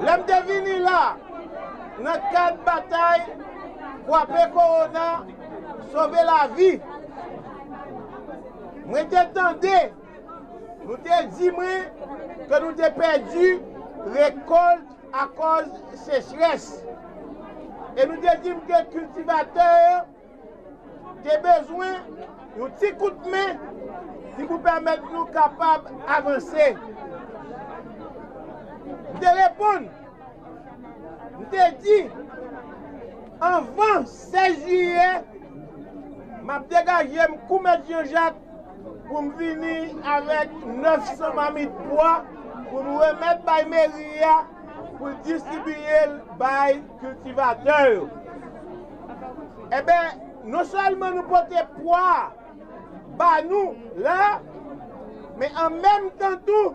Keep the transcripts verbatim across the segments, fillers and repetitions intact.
Lè m te vini la, nan kad batay kwape kowona, sove lavi, mwen te tande, nou te di mwen ke nou te pèdi rekòt akòz sechrès. E nou te di m ke kiltivatè yo te bezwen yon ti kout men ki pou pèmèt nou kapab avanse. M te reponn, m te di, anvan sèz jiyè, m ap degaje m kou Mèt Jan Jak pou m vini avèk nèf san mamit pwa pou m remèt bay meri a pou l distribiye l bay kiltivatè yo. Enben, non sèlman nou pote pwa a ba nou la, men an menm tan tou,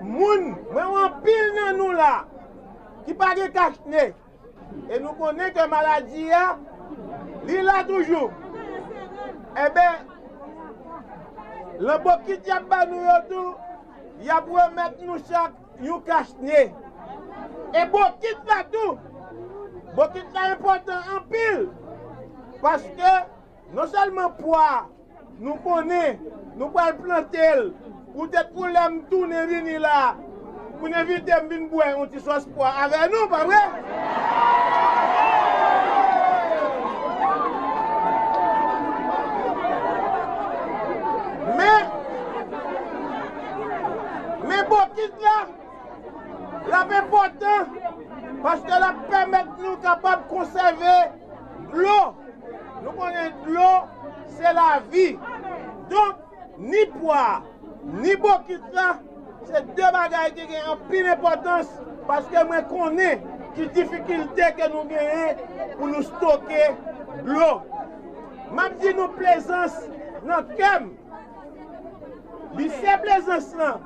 moun, mwen wè anpil nan nou la ki pa gen kachne. E nou konnen ke maladi a, li la toujou. Enben, nan bokit y ap ba nou yo tou, y ap remèt nou chak yon kachne. E bokit la tou, bokit la enpòtan anpil, paske non sèlman pwa a, nou konnen nou pral plante l, poutèt pou lè m tounen vini la, pou n envite m vin bwè yon ti sòs pwa avè nou, pa vre? Men, men bokit la, l ap enpòtan, paske l ap pèmèt nou kapab konsève dlo. Nou konnen dlo, se lavi. Donk, ni pwa, ni bokit la, se de bagay ki gen anpil enpòtans, paske mwen konnen ki difikilte ke nou genyen pou nou stoke dlo. M ap di nou Plezans nan kè m. Lise Plezans lan,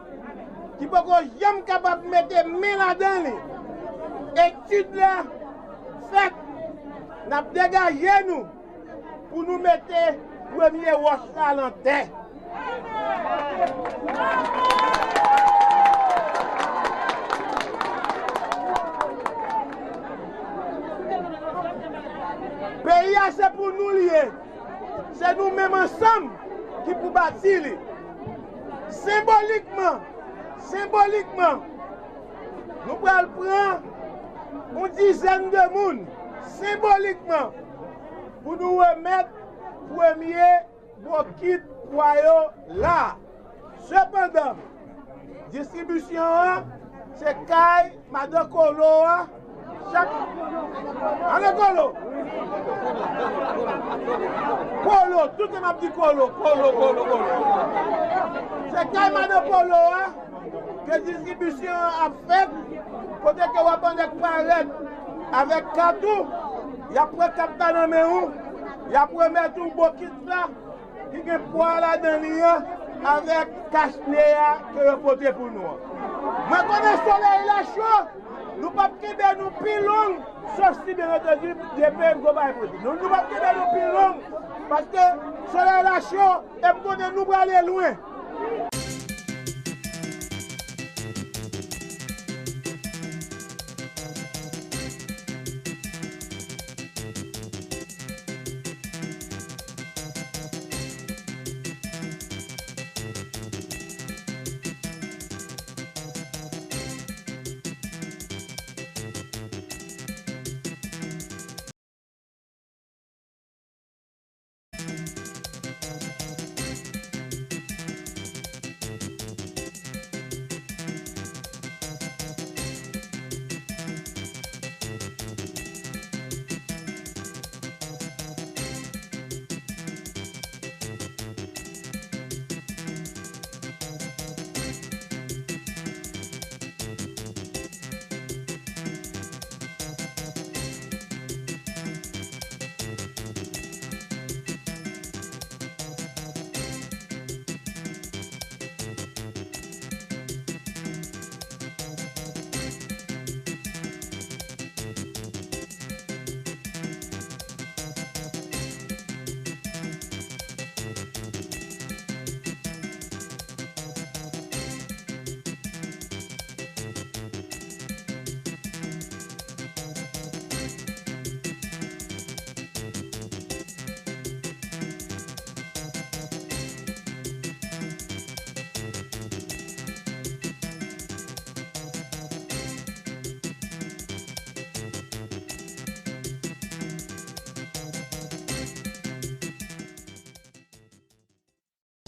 ki poko janm kapab mete men ladan li. Etid la fèt, n ap degaje nou pou nou mete premye wòch la nan tè. Peyi a se pou nou li ye. Se nou menm ansanm ki pou bati li. Senbolikman, senbolikman, nou pral pran yon dizèn de moun, senbolikman, pou nou remèt premye bokit pwa yo la. Sepandan, distribisyon an, se kay madan Kolo a, chak, ale Kolo! Kolo, tout tan m ap di Kolo, Kolo, Kolo, Kolo. Se kay madan Kolo a ke distribisyon an ap fèt, kote ke w ap wè nèg parèt avèk kat ou, y ap pran kat la nan men ou, y ap remèt ou bokit la, ki gen pwa ladan li an avèk kachne a ke yo pote pou nou an. Mwen konnen solèy la cho, nou p ap kenbe nou pi long, sof si byen antandi D P M gwo bagay pou di. Nou, nou p ap kenbe nou pi long, paske solèy la cho, e m konnen nou prale lwen.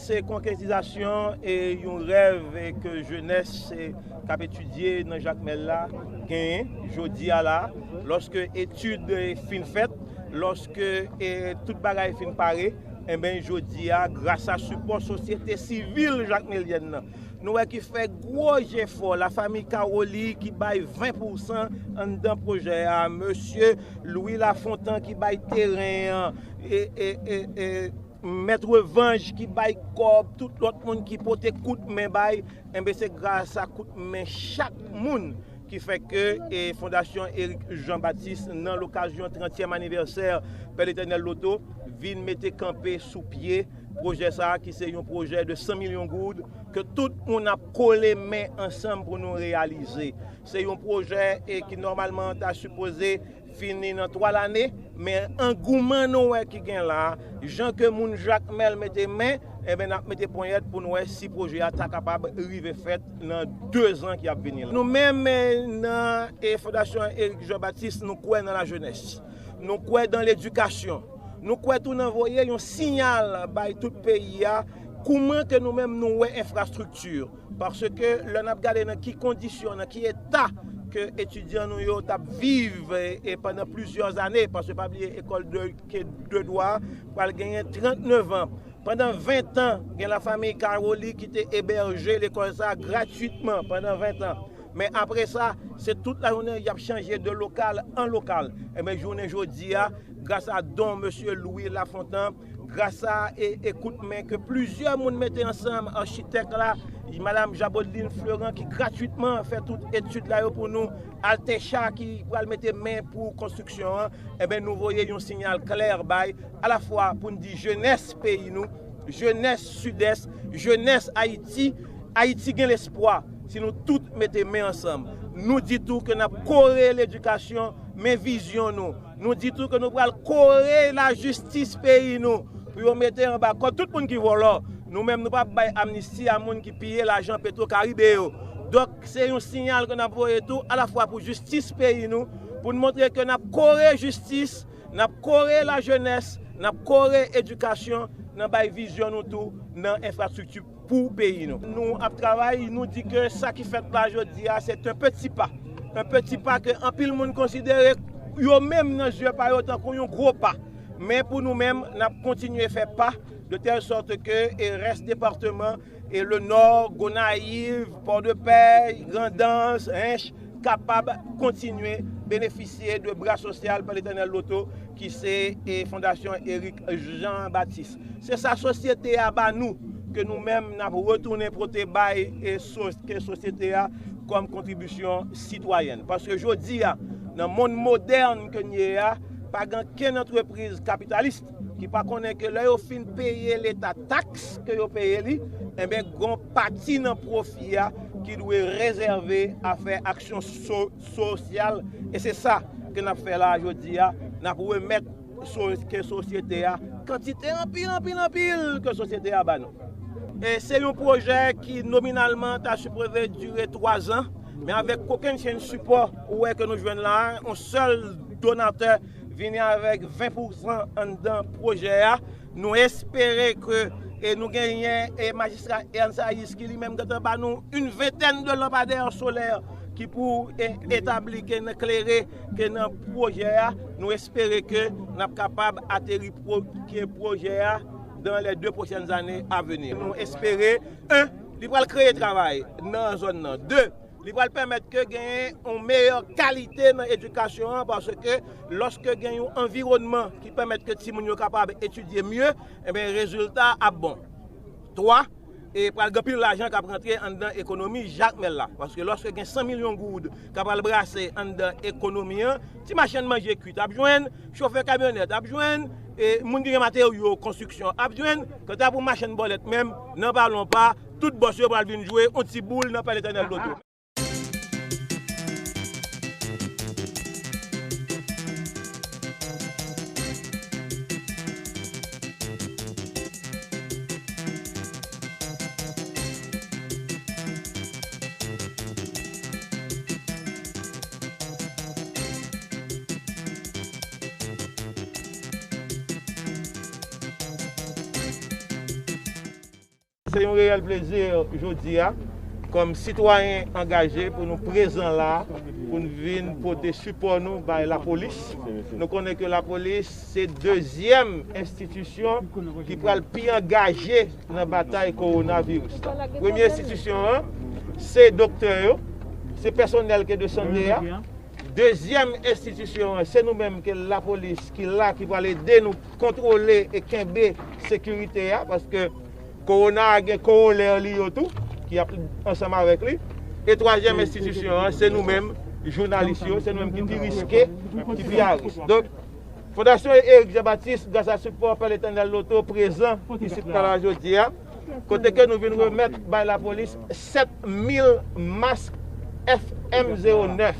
Se konkretizasyon e yon rèv e ke jenès e k ap etidye nan Jakmèl la genyen jodi a la, lòske etid e fin fèt, lòske e tout bagay fin pare, enben jodi a, gras a sipò sosyete sivil jakmelyèn nan, nou wè ki fè gwo jefò, lafanmi Caroli ki bay ven pousan anndan pwojè a, mesye Louis Lafontant ki bay teren an, e, e, e, e, Mèt Revanj ki bay kòb, tout lòt moun ki pote kout men bay, enben se gras a kout men chak moun ki fè ke e, Fondasyon Eric Jean Baptiste nan lokazyon trantyèm anivèsè Pè Letènèl Loto vin mete kanpe sou pye pwojè sa a ki se yon pwojè de san milyon goud ke tout moun ap kole men ansanm pou nou reyalize. Se yon pwojè e ki nòmalman ta sipoze fini nan twa lane, men angouman nou wè ki gen la, jan ke moun Jakmèl mete men, enben n ap mete ponyèt pou n wè si pwojè a ta kapab rive fèt nan dezan ki ap vini la. Nou menm eh, nan eh, Fondasyon Eric Jean Baptiste, nou kwè nan lajenès. Nou kwè nan ledikasyon. Nou kwè tou nan voye yon siyal bay tout peyi a, kouman ke nou menm nou wè enfrastrikti. Paske lè n ap gade nan ki kondisyon, nan ki eta ke etidyan nou yo t ap viv e, e pandan plizyè ane, paske pa bliye ekòl de, ke de dwa pral genyen trannnev an. Pandan ven tan, gen lafanmi Caroli ki te ebèje lekòl sa a gratwitman pandan ven tan. Men apre sa, se tout lajounen y ap chanje de lokal an lokal. Enben, jounen jodi a, gras a don mesye Louis Lafontant, gras a e, e kout men ke plizyè moun mete ansanm, achitèk la, madam Jabodeline Florent ki gratwitman fè tout etid la yo pou nou, Altecha ki pral mete men pou konstriksyon an, enben nou voye yon siyal klè bay alafwa pou n di jenès peyi nou, jenès Sidès, jenès Ayiti, Ayiti gen lespwa si nou tout mete men ansanm. Nou di tou ke n ap kore ledikasyon, men vizyon nou. Nou di tou ke nou pral kore lajistis peyi nou pou yo mete anba kòd tout moun ki vòlò. Nou menm, nou p ap bay amnisti a moun ki piye lajan Petro Caribe yo. Donk, se yon siyal ke n ap voye tou, alafwa pou jistis peyi nou, pou n montre ke n ap kore jistis, n ap kore lajenès, n ap kore edikasyon, n ap bay vizyon nou tou nan enfrastrikti pou peyi nou. Nou ap travay, nou di ke sa ki fèt la jodi a, se un petit pas. Un petit pas ke anpil moun konsidere yo menm nan zye pa yo tankou yon gwo pa. Men pou nou menm, n ap kontinye fè pa, de tèl sòt ke e rès depatman, e le Nò, Gonayiv, Pòdepè, Grandans, Ench, kapab kontinye benefisye de bra sosyal Pè Letènèl Loto ki se e Fondasyon Eric Jean Baptiste. Se sa sosyete a ba nou, ke nou menm n ap retounen pote bay e so, ke sosyete a kòm kontribisyon sitwayèn. Paske jodi a, nan monn modèn ke n ye a, pa gen kenn antrepriz kapitalis ki pa konnen ke lè yo fin peye Leta taks ke yo peye li, enben, gon pati nan pwofi a ki dwe rezève a fè aksyon so, sosyal. E se sa ke n ap fè la jodi a. N ap remèt so, ke sosyete a, kantite anpil, anpil, anpil ke sosyete a ba nou. E se yon pwojè ki nominalman ta sipoze dire twa zan, men avèk kokennchenn sipò ou wè ke nou jwenn la, yon sèl donatè vini avèk ven pousan anndan pwojè a. Nou espere ke e nou genyen e majistra Ernst Hayes ki li menm gentan ba nou yon ventèn de lanpadè solè ki pou e, etabli ke nan klere ke nan pwojè a. Nou espere ke n ap kapab ateri pwo, ke pwojè a dans les deux prochaines années à venir. Nou espere, un, li pral kreye travay nan zòn nan. De, li pral pèmèt ke genyen yon meyè kalite nan edikasyon an, paske lòske gen yon anviwònman ki pèmèt ke timoun yo kapab etidye mye, enben, rezilta ap bon. Twa, e pral gen anpil lajan k ap rantre anndan ekonomi Jakmèl la. Paske lòske gen san milyon goud k ap al brase anndan ekonomi an, ti machann manje kwit ap jwenn, chofè kamyonèt ap jwenn, e moun ki gen materyo konstriksyon ap jwenn, kanta pou machann bòlèt menm, nan pa lonpa, tout bòs yo pral vin jwe yon ti boul nan Pè Letènèl Loto. Se yon reyèl plezi jodi a, kòm sitwayen angaje, pou nou prezan la, pou n vin pote sipò nou bay lapolis. Nou konnen ke lapolis se dezyèm enstitisyon ki pral pi angaje nan batay kowonaviris la. Premye enstitisyon an, se doktè yo, se pèsonèl ke de sante a. Dezyèm enstitisyon an, se nou menm ke lapolis ki la, ki pral ede nou kontwole e kenbe sekirite a, paske kowona a gen kowolè li yo tou, ki ap ansanm avèk li. E twazyèm enstitisyon an, se nou menm, jounalis yo, se nou menm ki pi riske, ki pi a risk. Donk, Fondasyon Eric Jean Baptiste, gras a sipò Pè Letènèl Loto, prezan isit la jodi a, kote ke nou vin remèt bay lapolis sèt mil mask F M zewo nèf.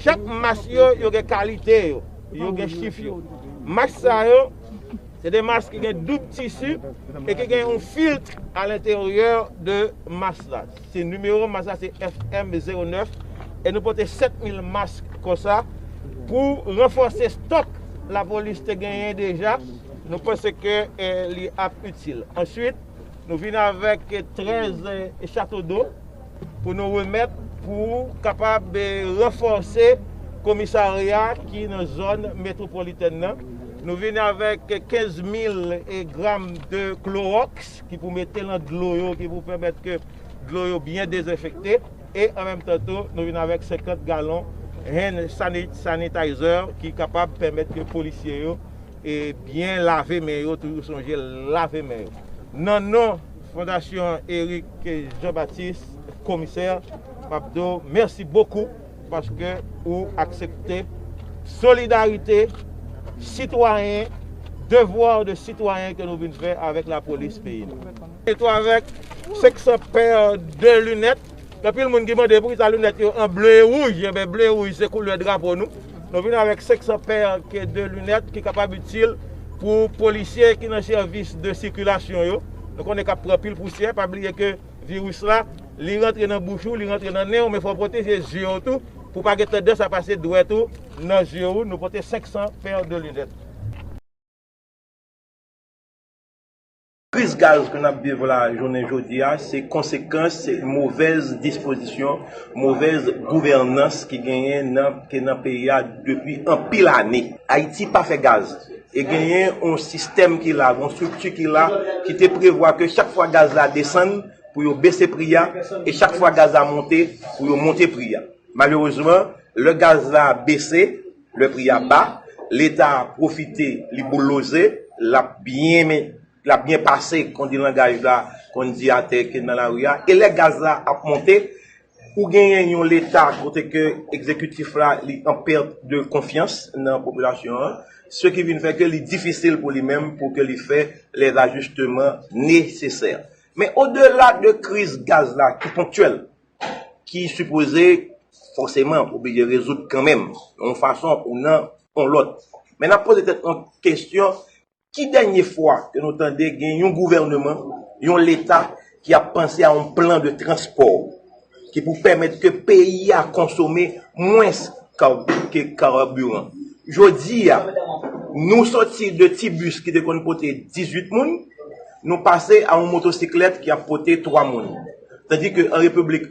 Chak mask yo, yo gen kalite yo, yo gen chif yo. Mask sa yo, se de mask ki gen doub tisi e ki gen yon filt a lenteryè de mask la. Se nimewo mask la, se F M zewo nèf. E nou pote sèt mil mask konsa pou ranfòse stòk lapolis te genyen deja. Nou panse ke, eh, li ap itil. Answit, nou vin avèk trèz, eh, chato do pou nou remèt, pou kapab, eh, ranfòse komisarya ki nan zòn metwopolitèn nan. Nou vin avèk kenz mil, eh, gram de klowòks ki pou mete nan dlo yo, ki pou pèmèt ke dlo yo byen dezenfekte. E an menm tan tou, nou vin avèk senkant galon hand sani-, sanitizer ki kapab pèmèt ke polisye yo, e, byen lave men yo, toujou sonje lave men yo. Nan non Fondasyon Eric Jean Baptiste, komisè, m ap di w mèsi bokou paske ou aksepte solidarite sitwayen, devwa de sitwayen ke nou vin fè avèk lapolis peyi nou. E tou avèk senk san pè de linèt. Gen anpil moun ki mande poukisa linèt yo an ble e wouj. Enben, ble e wouj se koulè drapo nou. Nou vin avèk senk san pè ke de linèt ki kapab itil pou polisye ki nan sèvis de sikilasyon yo. Nou konnen k ap pran pil pousyè, pa bliye ke viris la, li rantre nan bouch ou, li rantre nan nen w, men fò w pwoteje zye w tou, pou pa gen tandans a pase dwèt ou nan zye w. Nou pote senk san pè de linèt. Kriz gaz ke n ap viv la jounen jodi a, se konsekans, se movèz dispozisyon, movèz gouvènans ki genyen nan, ke nan peyi a depi anpil ane. Ayiti pa fè gaz. E genyen yon sistèm ki la, yon estrikti ki la, ki te prevwa ke chak fwa gaz la desann, pou yo bese pri a, e chak fwa gaz la monte, pou yo monte pri a. Malerezman, lè gaz la bese, lè pri a ba, Leta pwofite, li bouldoze, l ap byen men-, l ap byen pase, kon di langaj la, kon di atè ke nan lari a. E lè gaz la ap monte, ou genyen yon Leta kote ke egzekitif la, li an pèt de konfyans nan popilasyon an, se ki vin fè ke li difisil pou li menm pou ke li fè les ajustements nécessaires. Men odela de kriz gaz la ki ponktyèl, ki sipoze fòseman oblije rezoud kanmenm, yon fason ou nan yon lòt. Men n ap poze tèt nou kesyon, ki dènye fwa ke nou tande gen yon gouvèneman, yon Leta ki ap panse a yon plan de transpò ki pou pèmèt ke peyi a konsome mwens ka-, ke kabiran? Jodi a, nou soti de ti bis ki te konn pote dizuit moun, nou pase a yon motosiklèt ki ap pote twa moun. Tandi ke an Repiblik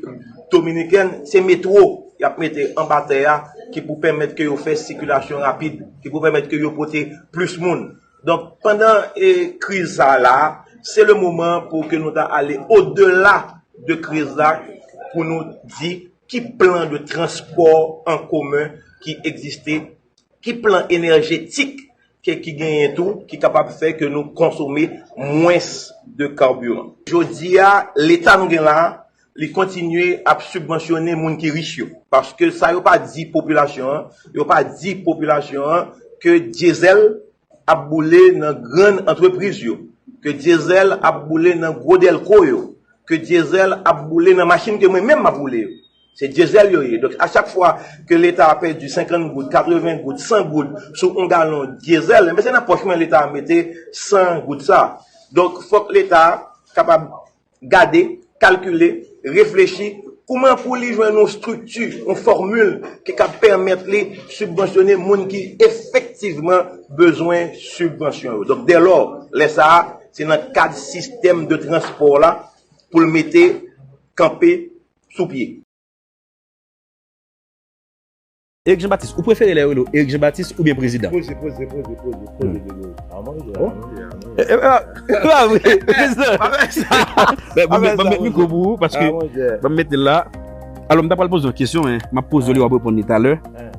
Dominikèn, se metwo y ap mete anba tè a ki pou pèmèt ke yo fè sikilasyon rapid, ki pou pèmèt ke yo pote plis moun. Donk, pandan, e, kriz sa a la, se le moman pou ke nou ta ale odela de kriz la, pou nou di ki plan de transpò an komen ki egziste, ki plan enèjetik ke, ki genyen tou, ki kapab fè ke nou konsome mwens de kabiran. Jodi a, Leta nou gen la, li kontinye ap sibvansyone moun ki rich yo. Paske sa yo pa di popilasyon an, yo pa di popilasyon an ke dyezèl ap boule nan grann antrepriz yo, ke dyezèl ap boule nan gwo dèlko yo, ke dyezèl ap boule nan machin ke mwen menm m ap woule yo. Se dyezèl yo ye. Donk, a chak fwa ke Leta a pèdi senkant goud, katreven goud, san goud sou yon galon dyezèl, enben, se nan pòch mwen Leta a mete san goud sa. Donk, fòk Leta a kapab gade, kalkile, reflechi, kouman pou li jwenn yon estrikti, yon fòmil ki ka pèmèt li sibvansyone moun ki efektivman bezwen sibvansyon yo. Donk, dèlò, lè sa a, se nan kad sistèm de transpò la pou l mete kanpe sou pye. Eric Jean Baptiste, ou prefere lè yo rele w Eric Jean Baptiste oubyen prezidan? Poze, poze, poze, poze, poze, poze. A manje, a manje, a manje. E pa vre, prezidan. Ban m met mikwo pou ou, paske ban m met li la. Alò, m ta pral poze yon kesyon, men m ap poze w li, w ap reponn li talè.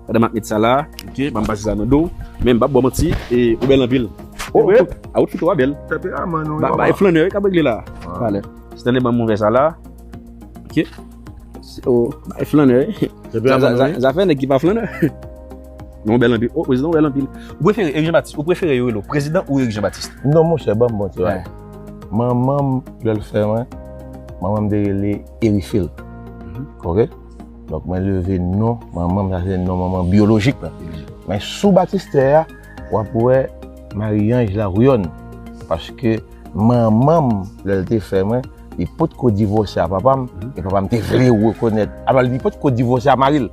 Pandan m ap met sa la, ok, ban m pase sa nan do w. Men m p ap ba w manti, e ou bèl anpil. Oh, outfit ou a bèl. Ba, ba, e flannè, wi, k ap regle la. Talè. Stanley, ban m ouvè sa la. Ok. Oh, ba, e flannè, wi. Zafè nèg ki pa flannè. Non, ou bèl anpil. Oh, prezidan, ou bèl anpil. Ou prefere Eric Jean Baptiste, ou prefere yo rele w prezidan ou Eric Jean Baptiste? Non, monchè, ban m bon ti bagay. Manman m, lè l fè mwen, manman m te rele Erifil. Ok? Donk, mwen leve non manman m, sa se non manman byolojik mwen. Men sou batistè a, w ap wè Marie-Ange Larouyon. Paske manman m, lè l te fè mwen, li potko divòse a papa m, e papa m te vle rekonèt. Alò, li potko divòse a mari l.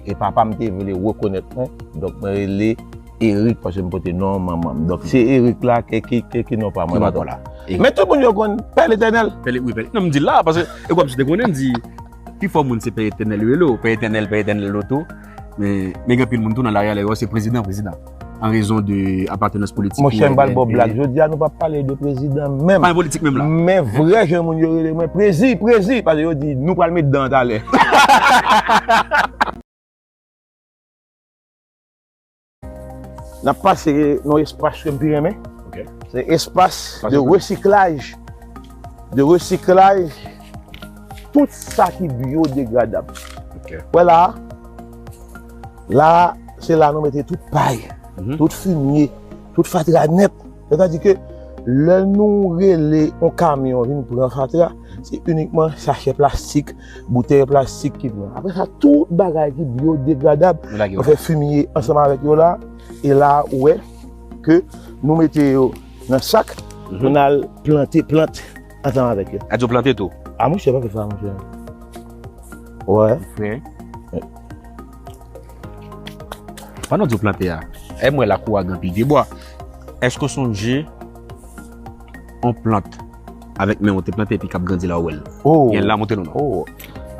E papa m te vle rekonèt mwen, donk mwen rele Eric paske m pote non manman m. Donk, se Eric la ki, ki, ki, ki non pa mwen ankò la. Men tout moun yo konn Pè Letènèl. Pè Le-, wi, Pè Le-, non, m di la, paske, e kòmsi te konnen, m di, pifò moun se Pè Etènèl yo rele w, Pè Etènèl, Pè Etènèl yo tou. Men, men gen anpil moun tou nan lari a, lè yo se prezidan, prezidan. An rezon de apatenans politik. Monchè, m pral ba w blag. Jodi a, nou p ap pale de prezidan menm. Pa politik menm la. Men vrè jan moun yo rele mwen, prezi, prezi, paske yo di, nou pral met dan talè. N ap pase nan yon espas ke m pi renmen. Se espas de resiklaj. De resiklaj tout sa ki byodegradab. Wè la, la, se la nou mete tout pay, tout fimye, tout fatra nèt. Sètadi ke lè nou rele yon kamyon vin pran fatra, se inikman sachè plastik, boutèy plastik ki pran. Apre sa, tout bagay ki byodegradab, nou fè fimye ansanm avèk yo la. E la, ou wè ke nou mete yo nan sak pou n al plante plant ansanm avèk yo. Adyo plante tou. A, monchè, pa fè sa, monchè. Wè. Frè. Pandan w di w plante a, e m wè lakou a gen anpil pye bwa. Èske w sonje yon plant avèk men w te plante epi k ap grandi la ou wè l? Gen la, montre nou non.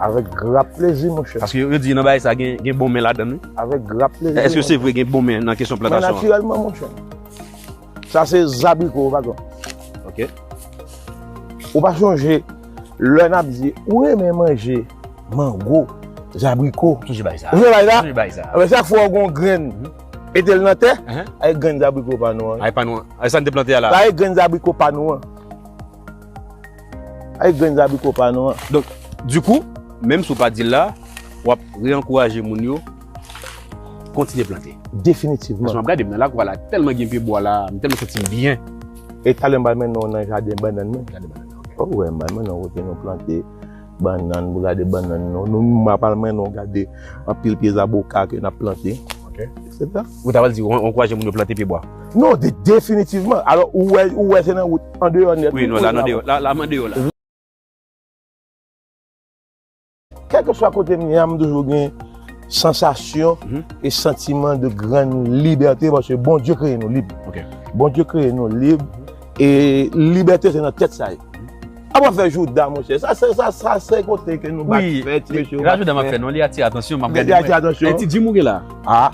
Avèk gra plezi, monchè. Paske yo, yo di nan bagay sa gen, gen bon men ladan l, wi. Avèk gra plezi. Èske se vre gen bon men nan kesyon plantasyon an? Men natirèlman, monchè. Sa se zabriko, patwon. Ok. Ou pa sonje, lè n ap di, ou renmen manje mango, zabriko. Ou sonje bagay sa? Ou sonje bagay sa? Sonje bagay sa. Apre sa, fò w gen yon grenn. Mete l nan tè, avèk grenn zabriko pa nou an. Ay pa nou an. Ay sa n te plante a la. Sa e grenn zabriko pa nou an. Ay grenn zabriko pa nou an. Donk, dikou, menm si w pa di l la, w ap reankouraje moun yo kontinye plante. Definitivman. Paske m ap gade, m nan lakou a la, tèlman gen pye bwa la, m tèlman santi m byen. E talè m pral mennen w nan jaden bannann mwen. Jaden bannann, ok. O, wè, m pral mennen w kote nou plante bannann, pou gade bannann nou. Nou, m pral mennen w gade anpil pye zaboka ke n ap plante. Ok. Etsetera. Ou ta pral di, w ankouraje moun yo plante pye bwa? Non, de, definitivman. Alò, ou wè, ou wè se nan wout, andeyò nèt. Wi, non, la, andeyò, la, la, m andeyò la. Kèlkeswa kote m ye a, m toujou gen sansasyon e santiman de grann libète, paske Bondye kreye nou lib. Ok. Bondye kreye nou lib, e libète se nan tèt sa ye. Apa fè jouda, monchè. Sa se, sa, sa se kote ke nou bat fè, ti mesye yo bat fè. Jouda m ap fè non, li atire atansyon, m ap gade. Li atire atansyon. E ti Jim ou gen la? Ah.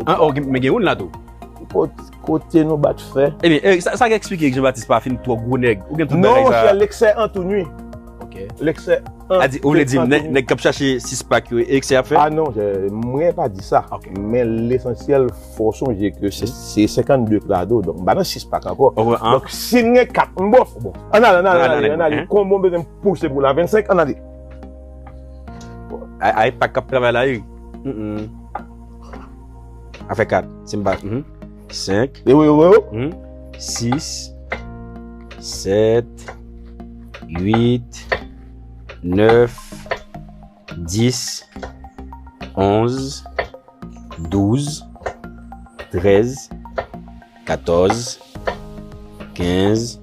Ah, ok, men gen youn la tou. Kot-, kote nou bat fè. Ebyen, e, sa, sa k eksplike Eric Jean Baptiste pa fin twò gwo nèg. Ou gen tout bagay sa. Non, monchè, l'excès en tout nuit. Ok. L'excès en tout nuit. A di, ou vle di m, nèg, nèg k ap chache six pack yo, eksè y ap fè? Ah non, je, mwen pa di sa. Ok. Men lesansyèl, fò w sonje ke se, se senkannde plado, donk m pa nan six pack ankò. Donk, si m gen kat, m bon. Bon. Ann ale, ann ale, ann ale, ann ale. Konbyen w bezwen m pouse pou la? Vennsenk, ann ale. Ay, ay, pa k ap travay la, Eric. Mm, mm. Afè kat, si m pa, mm. Senk. Ewo, ewo, ewo. Mm. Sis, sèt, uit, nèf, dis, onz, douz, trèz, katòz, kenz,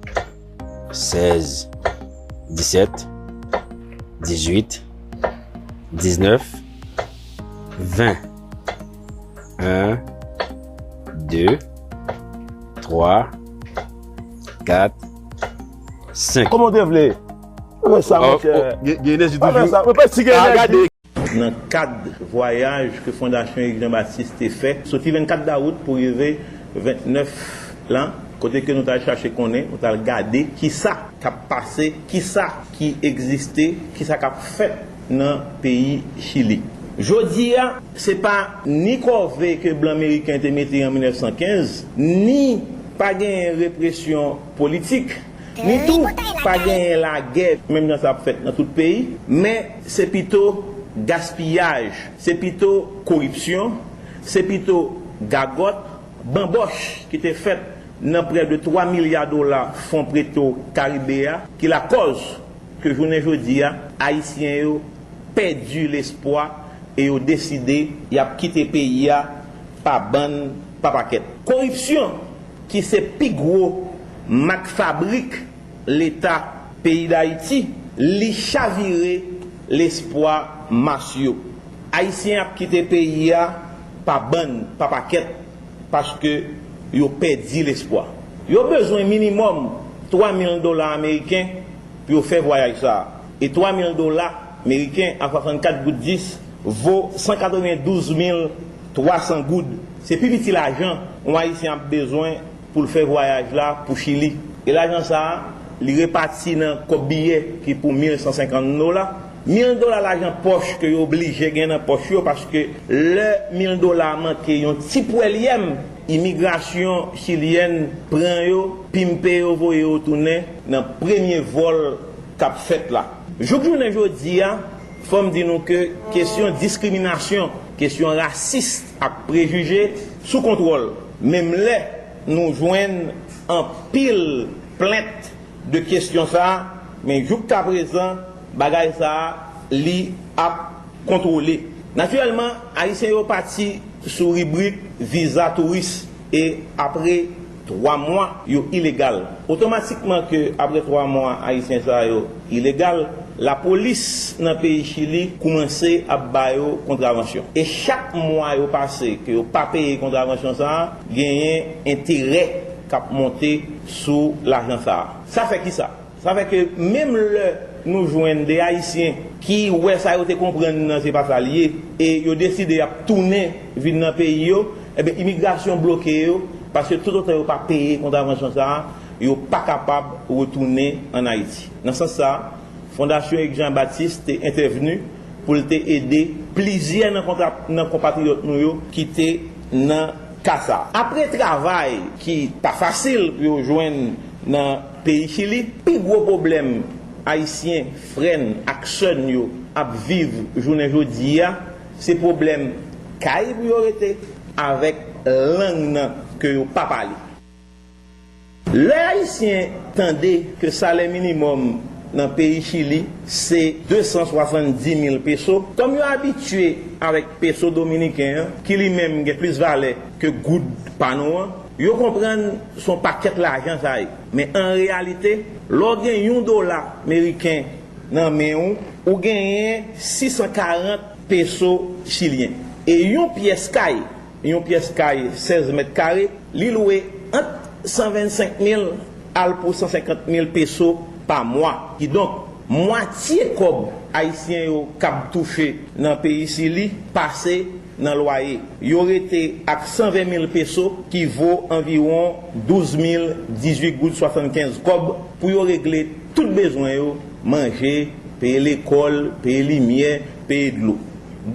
sèz, disèt, dizuit, diznèf, ven. Un, de, twa, kat, senk. Kòman w te vle? Mwen sa, monchè. Gen, gen enèji toujou. Mwen pa si gen enèji. Nan kad vwayaj ke Fondasyon Eric Jean Baptiste te fè, soti vennkat dawout pou rive vennèf lan, kote ke nou t al chache konnen, nou t al gade kisa k ap pase, kisa ki egziste, kisa k ap fèt nan peyi Chili. Jodi a, se pa ni kòve ke blan meriken te mete an mil nèf san kenz, ni pa genyen represyon politik, ni tou pa genyen lagè, menm jan sa ap fèt nan tout peyi, men se pito gaspiyaj, se pito koripsyon, se pito gagòt, banbòch ki te fèt nan prè de twa milya dola Fon Petro Caribe a, ki lakòz ke jounen jodi a, Ayisyen yo pèdi lespwa e yo deside y ap kite peyi a pa bann, pa pakèt. Koripsyon, ki se pi gwo mak fabrik Leta peyi Dayiti, li chavire lespwa mas yo. Ayisyen ap kite peyi a pa bann, pa pakèt, paske yo pèdi lespwa. Yo bezwen minimòm twa mil dola ameriken pou yo fè vwayaj sa a. E twa mil dola meriken a swasannkat goud dis vo san katrevendouz mil twa san goud. Se pi piti lajan yon Ayisyen ap bezwen pou l fè vwayaj la pou Chili. E lajan sa a, li repati nan kòb biyè ki pou mil san senkant dola. Mil dola lajan pòch ke yo oblije gen nan pòch yo, paske lè mil dola manke yon ti pwèlyèm, imigrasyon chilyèn pran yo, pimpe yo, voye yo tounen nan premye vòl k ap fèt la. Jouk jounen jodi a, fò m di nou ke kesyon diskriminasyon, kesyon rasis ak prejije sou kontwòl. Menm lè nou jwenn anpil plent de kesyon sa a, men joukaprezan, bagay sa a, li ap kontwole. Natirèlman, Ayisyen yo pati sou ribrik viza touris e apre twa mwa, yo ilegal. Otomatikman ke apre twa mwa, Ayisyen sa yo ilegal, lapolis nan peyi Chili koumanse ap ba yo kontravansyon. E chak mwa yo pase ke yo pa peye kontravansyon sa a, genyen enterè k ap monte sou lajan sa a. Sa fè kisa? Sa fè ke menm lè nou jwenn de Ayisyen ki wè sa yo te konprann nan se pa sa l ye, e yo deside y ap tounen vin nan peyi yo, enben, imigrasyon bloke yo, paske toutotan yo pa peye kontravansyon sa a, yo pa kapab retounen ann Ayiti. Nan sans sa a, Fondasyon Eric Jean Baptiste te entèvni pou l te ede plizyè nan kontra-, nan konpatriyòt nou yo ki te nan ka sa a. Apre travay ki pa fasil pou yo jwenn nan peyi Chili, pi gwo pwoblèm Ayisyen, frè n ak sè n yo ap viv jounen jodi a, se pwoblèm kay pou yo rete avèk lang nan ke yo pa pale. Lè Ayisyen tande ke salè minimòm nan peyi Chili se de san swasanndis mil peso, kòm yo abitye avèk peso dominiken an, ki li menm gen plis valè ke goud pa nou an, yo konprann se yon pakèt lajan sa ye. Men an reyalite, lè w gen yon dola meriken nan men w, ou genyen sis san karant peso chilyen. E yon pyès kay, yon pyès kay sèz mèt kare, li lwe ant san vennsenk mil al pou san senkant mil peso pa mwa. Kidonk, mwatye kòb Ayisyen yo kab touche nan peyi Chili pase nan lwaye. Yo rete ak san ven mil peso, ki vo anviwon douz mil dizuit goud swasannkenz kòb, pou yo regle tout bezwen yo, manje, peye lekòl, peye limyè, peye dlo.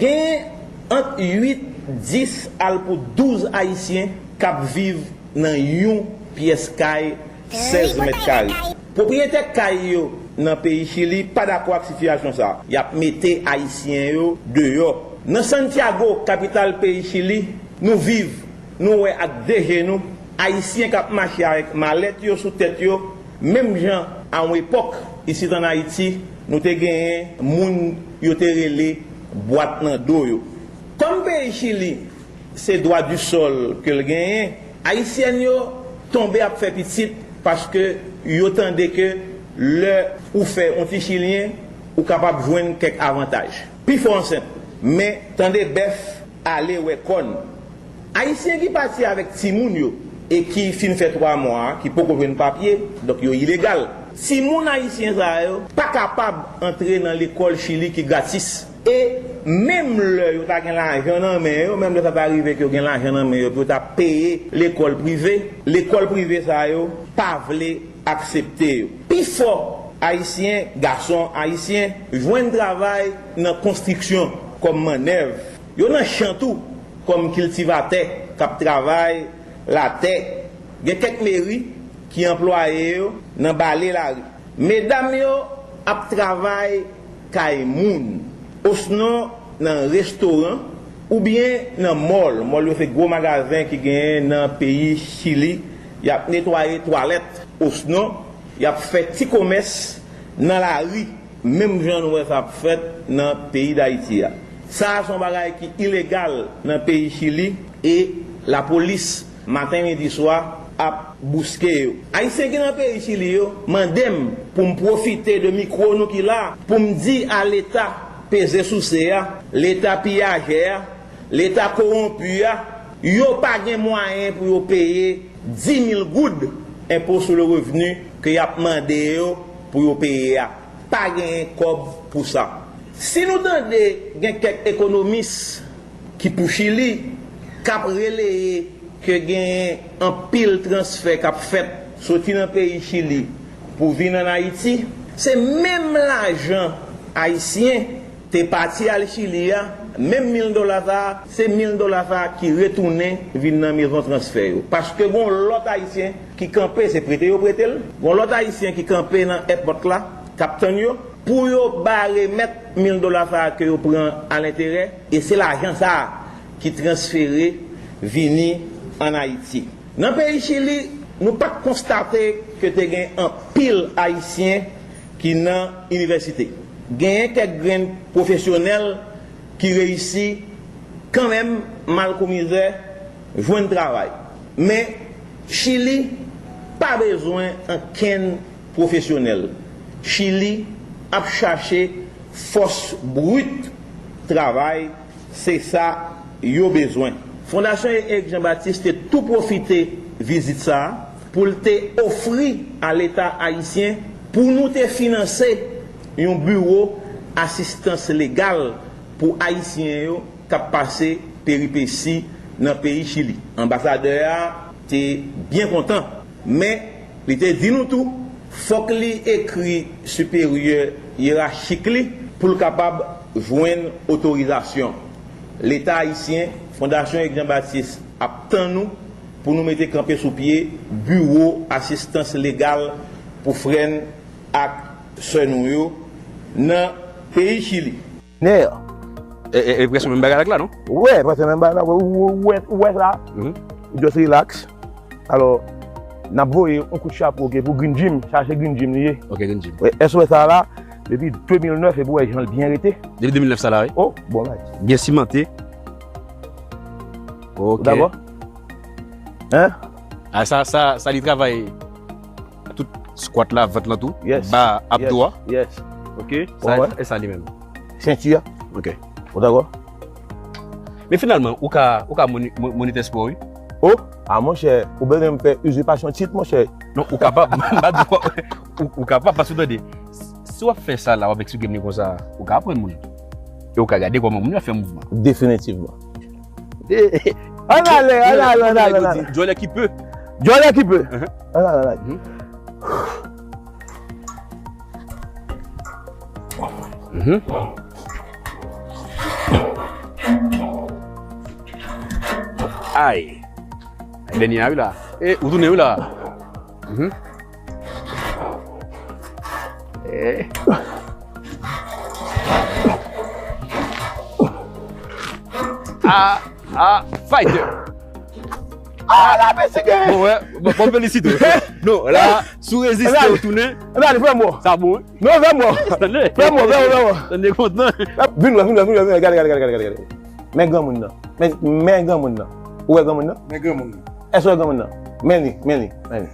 Genyen ant uit, dis al pou douz Ayisyen k ap viv nan yon pyès kay sèz mèt kare. Pwopriyetè kay yo nan peyi Chili pa dakò ak sitiyasyon sa a. Y ap mete Ayisyen yo deyò. Nan Santiago, kapital peyi Chili, nou viv, nou wè ak de je nou, Ayisyen k ap mache avèk malèt yo sou tèt yo, menm jan a yon epòk, isit ann Ayiti, nou te genyen moun yo te rele bwat nan do yo. Kòm peyi Chili se dwa di sòl ke l genyen, Ayisyèn yo tonbe ap fè pitit paske yo tande ke lè ou fè yon ti chilyen, ou kapab jwenn kèk avantaj. Pifò an senp, men tande bèf, ale wè kòn. Ayisyen ki pati avèk timoun yo, e ki fin fè twa mwa, ki poko jwenn papye, donk yo ilegal. Timoun ayisyen sa yo pa kapab antre nan lekòl Chili ki gratis. E menm lè yo ta gen lajan nan men yo, menm lè sa ta rive ke yo gen lajan nan men yo pou yo ta peye lekòl prive, lekòl prive sa yo pa vle aksepte yo. Pifò ayisyen, gason ayisyen, jwenn travay nan konstriksyon kòm mannèv. Yo nan chan tou, kòm kiltivatè k ap travay latè. Gen kèk meri ki anplwaye yo nan bale lari. Medam yo ap travay kay moun, osnon nan restoran, oubyen nan mòl. Mòl yo se gwo magazen ki genyen nan peyi Chili. Y ap netwaye twalèt, osnon y ap fè ti komès nan lari, menm jan nou wè sa ap fèt nan peyi Dayiti a. Sa a se yon bagay ki ilegal nan peyi Chili e lapolis maten, midi, swa ap bouske yo. Ayisyen ki nan peyi Chili yo mande m pou m pwofite de mikwo nou ki la pou m di a Leta peze souse a, Leta piyajè a, Leta kowonpi a, yo pa gen mwayen pou yo peye dis mil goud enpo sou le revni ke y ap mande yo pou yo peye a. Pa genyen kòb pou sa. Si nou tande gen kèk ekonomis ki pou Chili k ap releye ke genyen anpil transfè k ap fèt soti nan peyi Chili pou vin ann Ayiti, se menm lajan ayisyen te pati al Chili a, menm mil dola sa a, se mil dola sa a ki retounen vin nan mezon transfè yo. Paske gon lòt ayisyen ki kanpe, se prete yo prete l, gon lòt ayisyen ki kanpe nan èpòt la, k ap tann yo, pou yo ba remèt mil dola sa a ke yo pran a lenterè, e se lajan sa a ki transfere vini ann Ayiti. Nan peyi Chili, nou pa t konstate ke te gen anpil ayisyen ki nan inivèsite. Genyen kèk grenn pwofesyonèl ki reyisi kanmenm, mal kou mizè, jwenn travay. Men, Chili pa bezwen ankenn pwofesyonèl. Chili ap chache fòs brit travay, se sa yo bezwen. Fondasyon Eric Jean Baptiste te tou pwofite vizit sa a pou l te ofri a Leta ayisyen pou nou te finanse yon biwo asistans legal pou Ayisyen yo k ap pase peripesi nan peyi Chili. Anbasadè a te byen kontan, men li te di nou tou, fòk li ekri siperyè yerachik li pou l kapab jwenn otorizasyon. Leta ayisyen, Fondasyon Eric Jean Baptiste ap tann nou pou nou mete kanpe sou pye biwo asistans legal pou frè n ak sè nou yo nan peyi Chili. Nè. E, e, e prèske menm bagay la, non? Wè, prèske menm bagay la. Ou, ou, ou wè, ou wè sa? Mhm. Ou just relax. Alò, n ap voye yon kout chapo, ok, pou Green Jim. Sa se Green Jim li ye. Ok, Green Jim. Wè, èske w wè sa la? Depi de mil nèf, epi w wè jan l byen rete. Depi de mil nèf sa la, wi. Oh, bon, nice. Byen simante. Ok. Ou dakò? Hein? A, sa, sa, sa li travay tout skwat la, vant lan tou, yes, ba, abdo a. Yes, yes. Ok, sa, wè, e sa li menm. Senti a. Ok. Ou dakò? Men finalman, ou ka, ou ka moni-, mo-, monitè spò, wi. Oh, a monchè, ou bezwen m fè izipasyon tit, monchè. Non, ou kapab, m pa di w, ou, ou kapab, paske tande, si w ap fè sa la, w ap eksplike m li konsa, ou ka aprann moun. E ou ka gade kòman moun yo ap fè mouvman. Definitivman. Ann ale, ann ale, ann ale, ann ale. Djòlè ki pe. Djòlè ki pe. Ann ale, ann ale. Mhm. Ay. Dènye a, wi la. E, ou tounen, wi la. Mhm. Eh. Ah, ah, fighter. Ah, la fatige. Bon, wè, bon, bon, felisite w. Non, la, si w reziste, ou tounen. Ann ale, frè m, bon. Sa bon, wi. Non, frè m, bon. Tande. Frè m, bon, frè m, frè m, bon. Tande kontan. Vin wè, vin wè, vin wè, vin wè. Gade, gade, gade, gade, gade. Men granmoun nan. Men, men granmoun nan. Ou wè granmoun nan? Men granmoun nan. Èske w wè granmoun nan? Men li, men li, men li.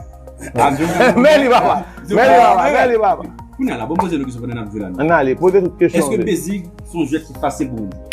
Men li, papa. Men li, papa, men li, papa. Kounye a la, bon, poze nou kesyon pandan n ap jwe la, non? Ann ale, poze tout kesyon. Èske bezig se yon jwèt ki fasil pou moun jwe?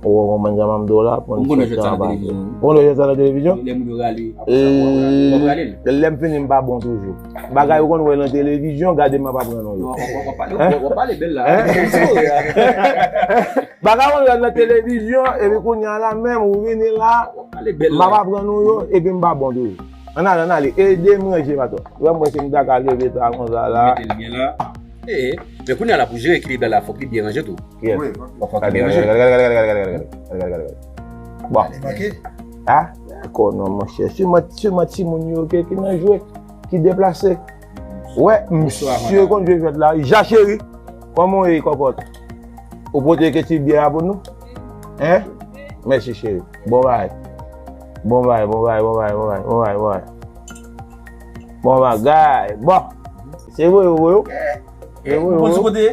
Ou konprann sa m ap di w la? Pou n sòti anba. Ou konn wè sa nan televizyon? Ou konn wè sa nan televizyon? Lè moun yo rale, apre sa, w ap rale. W ap rale l. Lè m fini, m pa bon toujou. Bagay ou konn wè nan televizyon, gade m ap aprann ou yo. Non, w ap pale, w ap pale bèl la. Bagay ou konn wè nan televizyon, epi kounye a la menm, ou vini la, m ap aprann ou yo, epi m pa bon toujou. Ann ale, ann ale, ede m ranje, patwon. Ou wè mwen, si m ta ka leve ta konsa la. Mete l byen la. Ee, men kounye a la, pou jere ekilib la, la, fòk li byen ranje tou. Yes. Wi, fòk li byen ranje. Bon. Ah, dakò, non, monchè. Sèlman, sèlman timoun yo ki, ki nan jwe, ki deplase. Wè, misye konn jwe jwèt la. Ja cheri, kòman w ye, kòkòt? Ou pote ke ti byè a pou nou? Hein? Mèsi, cheri. Bon bagay. Bon bagay, bon bagay, bon bagay, bon bagay, bon bagay, bon bagay. Bon bagay. Bon. Se vre, vre, vre. Se vre, vre.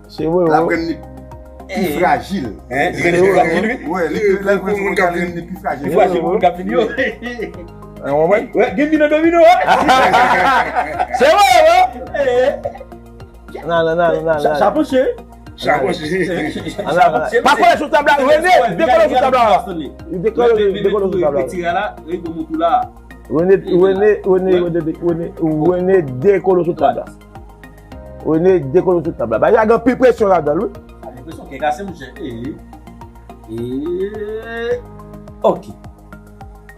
Se vre, vre. L aprann li pi frajil. Hein? Li aprann li pi frajil, wi. Wè, li, li, li, li, li pi frajil. Li frajil pou moun k ap vini yo. Ou konprann? Wè, gen vin nan domino, wè. Se vre, vre. Nan, nan, nan, nan, nan. Sa panse. Sa panse. Pa kole sou tab la, Rene, dekole sou tab la. Dekole, dekole sou tab la. Retire la, Rene, Rene, Rene, Rene, Rene, dekole sou tab la. Rene, dekole sou tab la. Bagay la gen anpil presyon ladan l, wi. Anpil presyon, kè kase, monchè. Ee. Ee. Ok.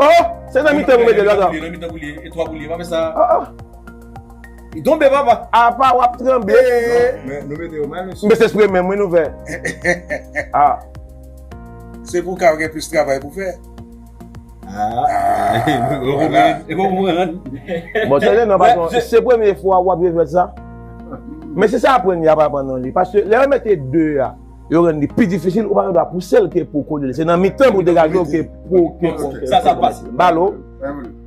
Oh, se nan mitan pou mete l, atann. Nan mitan pou li ye, etwat pou li ye, pa fè sa. Oh, oh. Li tonbe, papa. Apa w ap tranble? Ee. Non, men nou mete yo mal, mesye. Men se espre menm, wi, nou fè. Ah. Se pou w ka gen plis travay pou fè. Ah. Bon, tande non, patwon, se premye fwa w ap jwe jwèt sa. Men si sa aprann, y ap aprann nan li. Paske lè yo mete de a, yo rann li pi difisil, ou pa gen dwa pouse l ke pou w kole l. Se nan mitan pou w degaje w ke pou ke pou ke Sa, sa pase. Balo.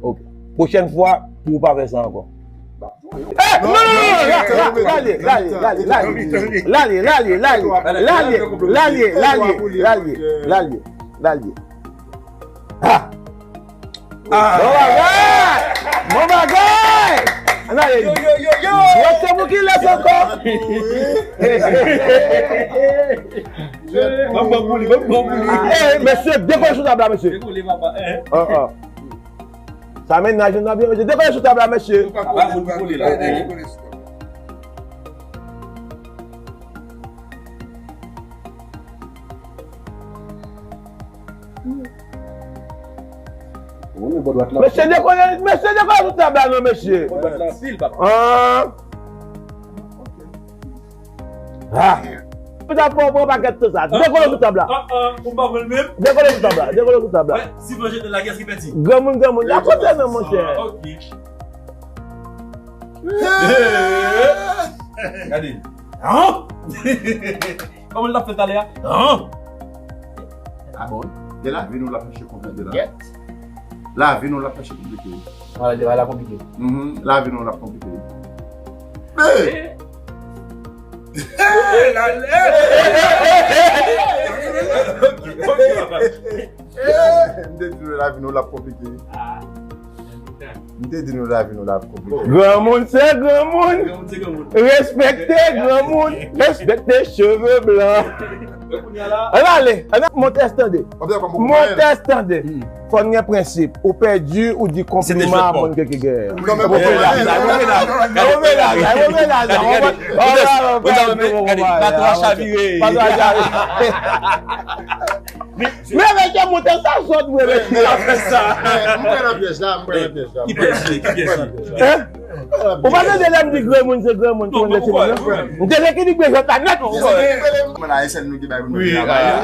Ok. Pwochèn fwa, pou w pa fè sa ankò. Eh, non, non, non, non, la, la, la, lale, lale, lale, lale, lale, lale, lale, lale, lale, lale, lale, lale, lale. Ah! Ah! Bon bagay! Bon bagay! Ann ale. Yo, yo, yo, yo! Yo, se pou ki lès ankò? Ban m ban pou li, ban m ban pou li. Eh, mesye, dekole sou tab la, mesye. Dekole, papa, eh. Ah, ah. Sa mennaj nou nan byen, mesye. Dekole sou tab la, mesye. Papa, moun ki kole la, eh. Mesye dekole, mesye dekole sou tab la non, mesye. Bò dwat la anpil, papa. Ah. Ah. Ou ta pran, pran pakèt tout sa. Dekole sou tab la. Ah, ah, ou pa vle menm? Dekole sou tab la, dekole sou tab la. Wè, si manje de la, kiyès ki pèdi? Granmoun, granmoun, la kote non, monchè. Ah, ok. Gade. An? Kòman l t ap fè talè a? An? Ah bon? De lavi nou l ap chèche konplike la. Lavi nou l ap chèche konplike. Wala, de la konplike. Mhm, lavi nou l ap konplike. Hey! Hey! M te di nou lavi nou l ap konplike. M te di nou lavi nou l ap konplike. Granmoun se granmoun. Granmoun se granmoun. Respekte granmoun. Respekte cheve blan. Ann ale, ann monte estande. Monte estande. Fò n gen prensip. Ou pèdi, ou di konpliman a moun ke ki genyen. Ou menaj la, ou menaj la, ou menaj la. Patwon chavire. Patwon chavire. Men mesye, monte sa sòt vre mesye. M pran nan pyèj la, m pran nan pyèj la. Ki pyèj li, ki pyèj li? Hein? Ou pa tande lè m di granmoun se granmoun, tout moun se timoun. M te ekilibre jwèt la nèt. Mwen la, e sèl nou ki bay pou nou. Wi,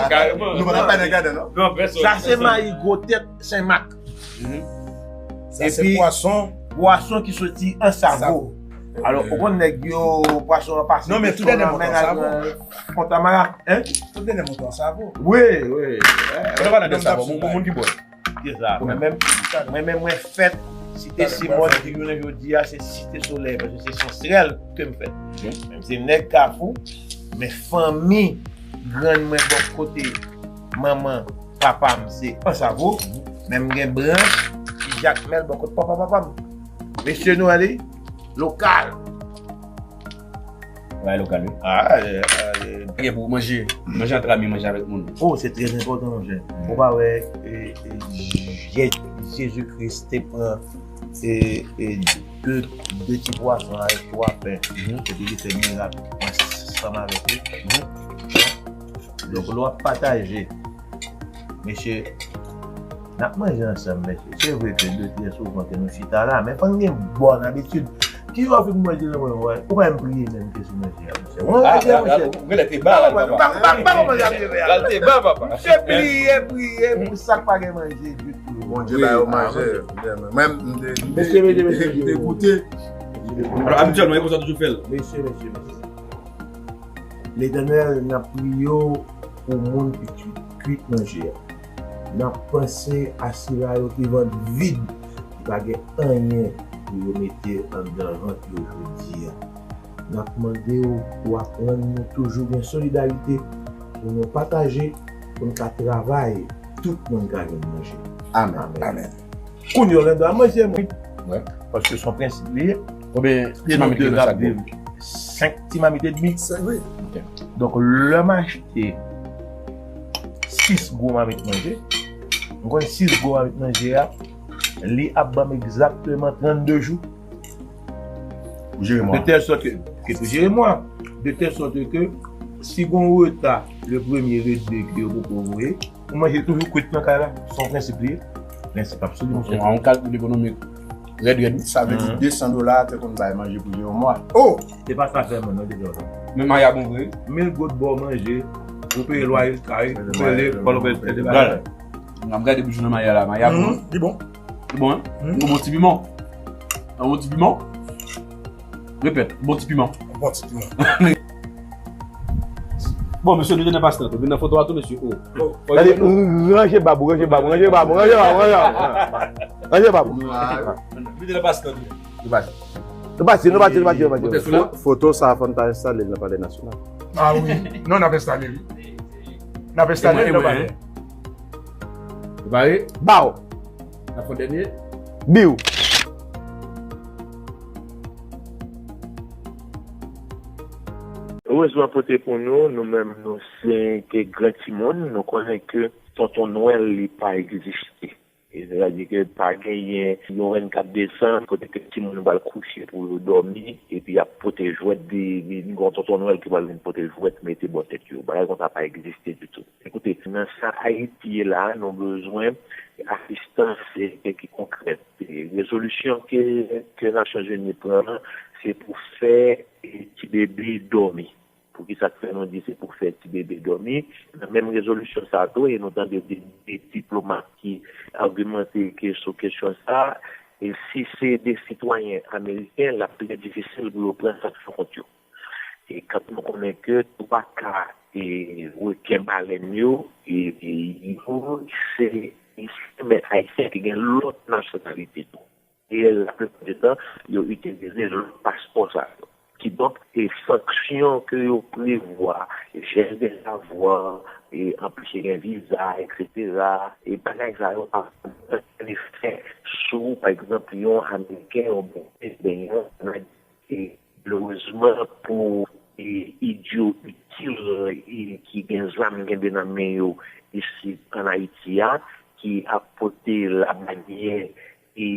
kareman. Nou pa t ap bay nan gaden non. Sa se mayi gwo tèt Senmak. Sa se pwason. Pwason ki soti Ansavo. Alò, ou konn nèg yo, pwason an pase. Non, men tou dènye montan Ansavo. Kontamara, hein? Tout dènye montan Ansavo. Wi, wi. Mwen pa nan de Savo, moun ki bò. Se sa. Mwen menm, mwen menm, mwen fèt Site Simòn, ki jounen jodi a, se Site Solèy, paske se Sansrèl ke m fèt. Men m se nèg Kafou, men fanmi grann mwen bò kote manman papa m se Ansavo, men m gen branch ki Jakmèl bò kote papa papa m. Mesye nou ale lokal. Bay lokal, wi. Ah, eh, eh, gen pou manje. Manje antre zanmi, manje avèk moun. Oh, se trè enpòtan, monchè. Ou pa wè, eh, eh, Je-, Jezi Kris te pran, eh, eh, de, de ti pwason avèk twa pen. Epi li fè mirak ansanm avèk li. Donk, lè w ap pataje, mesye, n ap manje ansanm, mesye. Se vre ke de trè souvan ke nou chita la, men fò n gen bòn abitid. Ki lè w fin manje nan mwen, ou pa menm priye menm ke sou manje a, monchè. Ou manje, monchè. Ou genlè te ba la, papa. Ou pa, ou pa, ou pa manje a priye a. Te ba, papa. Misye priye, priye pou sa k pa gen manje ditou. Bondye ba yo manje. Mwen, m te, m te, m te goute. Alò, abityèlman, e konsa toujou fè l. Mesye, mesye, mesye. Letènèl, n ap priye w pou moun ki kuit, kuit manje a. N ap panse a sila yo ki vant vid, ki pa gen anyen pou yo mete anndan vant yo jodi a. N ap mande w pou w aprann nou toujou gen solidarite, pou nou pataje, pou n ka travay, tout moun ka jwenn manje. Amèn. Amèn. Amèn. Kounye a, w gen dwa manje, mwen. Wi. Paske se yon prensip li ye. Konbyen ti mamit ki nan sak? Senk ti mamit edmi. Senk, wi. Ok. Donk, lè m achte sis gwo mamit manje, m konn sis gwo mamit manje a, li ap ban m egzakteman trannde jou. Pou jere mwa. De tèl sòt ke, ke pou jere mwa. De tèl sòt ke, si gon reta le premye, le de ke yo poko voye, ou manje toujou kwit nan kay la. Se yon prensip li ye. Prensip absoli, monchè. Yon kalkil ekonomik rèd, rèd. Sa vle di de san dola te konn bay manje pou jere yon mwa. Oh! Se pa sa sèlman, non, te di sa. Men maya bon vre. Mil goud ba w manje, ou peye lwaye kay, ou peye lekòl, ou peye tèt de bagay. N ap gade bouch nan maya la, maya bon. Li bon. Li bon, hein? Yon bon ti piman. Yon bon ti piman. Repèt, bon ti piman. Bon ti piman. Bon, mesye, nou te nan pasyans tou. Vin nan foto a tou, mesye. Oh. Gade, ranje bab ou, ranje bab ou, ranje bab ou, ranje bab ou, ranje bab ou. Ranje bab ou. Nou te nan pasyans tou. Nou pase. Nou pase, nou pase, nou pase, nou pase. Fo- Foto sa a, fò n ta enstale l nan Palè Nasyonal. Ah wi. Non, n ap enstale l. N ap enstale l nan palè. Ou pare? Baw. N ap fè dènye. Biw. Erezman pote pou nou, nou menm nou se ke gran timoun, nou konnen ke Tonton Nwèl li pa egziste. Sètadi ke pa genyen yon vennkat desanm kote ke timoun yo pral kouche pou yo dòmi, epi y ap pote jwèt, di, di, di gon Tonton Nwèl ki pral vin pote jwèt mete bò tèt yo. Bagay konsa pa egziste ditou. Ekoute, nan sa Ayiti ye la, nou bezwen asistans e, e ki konkrèt. E rezolisyon ke, ke Nasyonzini pran, se pou fè e, ti bebe dòmi. Poukisa k fè nou di se pou fè ti bebe dòmi? Nan menm rezolisyon sa a tou, e nou tande de, de diplomat ki agimante ke sou kesyon sa a, e si se de sitwayen ameriken, l ap trè difisil pou yo pran sanksyon kont yo. E kant nou konnen ke twa ka e reken balèn yo, e, e yo se men ayisyen ki gen lòt nasyonalite tou. E laplipa di tan, yo itilize lòt paspò sa yo. Kidonk, e sanksyon ke yo prevwa, jèl de lavwa, e anpeche gen viza, etsetera, e bagay sa yo pa gen efè sou, pa egzanp, yon Ameriken oubyen Karibeyen, e malerezman pou e, idyo itil e, ki gen zam kenbe nan men yo isit ann Ayiti a, ki ap pote labanyè, e,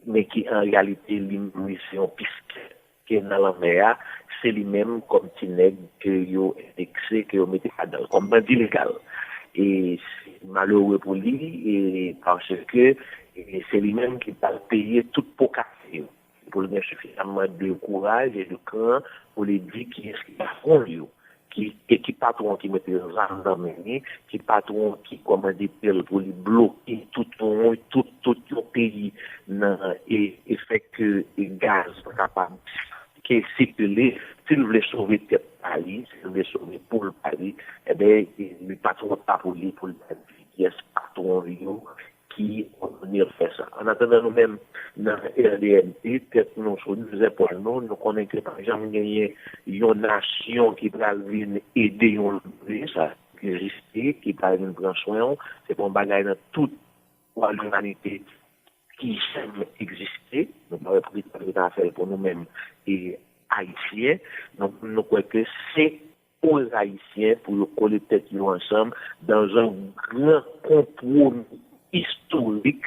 men ki an reyalite li menm li se yon piskèt ke nan lanmè a, se li menm kòm ti nèg ke yo endekse, ke yo mete ladan l kòm bandi legal. E se malere pou li, e paske e, se li menm ki pral peye tout po kase yo. Pou l gen sifizamman de kouraj e de kran pou li di kiyès ki patwon l yo, ki, e ki patwon ki mete zam nan men li, ki patwon ki kòmande pèl pou li bloke tout yon, tout, tout yon peyi nan e, e fè ke e gaz pa kapab ke sikile, si l vle sove tèt pa li, si l vle sove po l pa li, ebyen, e, li pa twò ta pou li pou l ta di kiyès patwon l yo, ki òdone l fè sa. Annatandan, nou menm, nan R D M P, tèt nou sou de zèpòl nou, nou konnen ke pa janm genyen yon nasyon ki pral vin ede yon lòt peyi, sa egziste, ki pral vin pran swen w. Se pa yon bagay nan tout istwa limanite ki janm egziste. Nou pa wè poukisa nou ta fè l pou nou menm, e, Ayisyen. Nou, nou kwè ke se pou Ayisyen pou yo kole tèt yo ansanm dans un grand compromis historique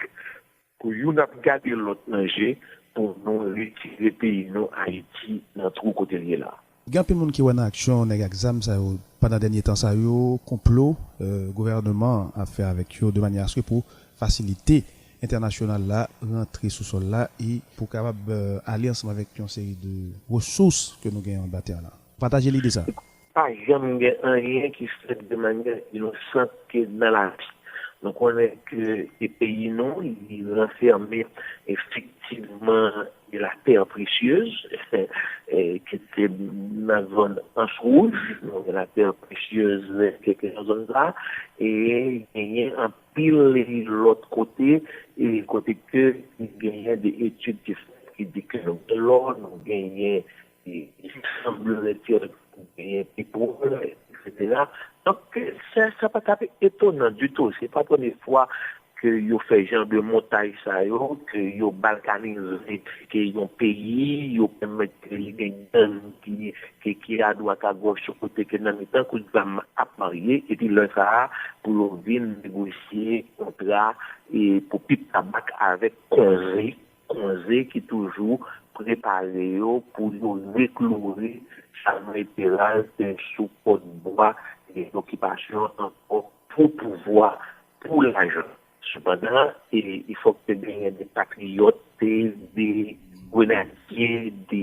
pou youn ap gade lòt nan je pou nou retire peyi nou Ayiti nan twou kote l ye la. Gen anpil moun ki wè nan aksyon nèg ak zam sa yo pandan dènye tan sa yo, konplo, euh, gouvènman an ap fè avèk yo de manyè aske pou fasilite entènasyonal la rantre sou sòl la e pou kapab, euh, ale ansanm avèk yon seri de resous ke nou gen anba tè a la. Pataje lide sa. Pa janm gen anyen ki fèt de manyè inosan ke nan lavi. Nou konnen ke e peyi nou, li ranfèmen efektivman de la terre précieuse, e, ki se nan zòn Anse Rouge, nou gen la terre précieuse, ke, ke nan zòn sa, e genyen anpil lòt kote, e kote ke genyen de etid ki fèt, ki di ke nou gen lò, nou genyen e, e sanblerait-il, genyen petwòl, etsetera. Donk, sa, sa pa t ap etonan ditou. Se pa premye fwa ke yo fè jan de montaj sa yo, ke yo balkanize ke yon peyi, yo pèmèt ke li gen gang ki, ki, ki adwat agòch, kote ke nan mitan kout zam ap marye, epi lè sa a, pou yo vin negosye kontra, e pou pip tabak avèk konze, konze ki toujou prepare yo pou yo rekloure Chalmay Peralt sou pòt bwa e lokipasyon ankò pou pouvwa, pou lajan. Sepandan, e, il fòk te genyen de patriyòt, de grenadye, de,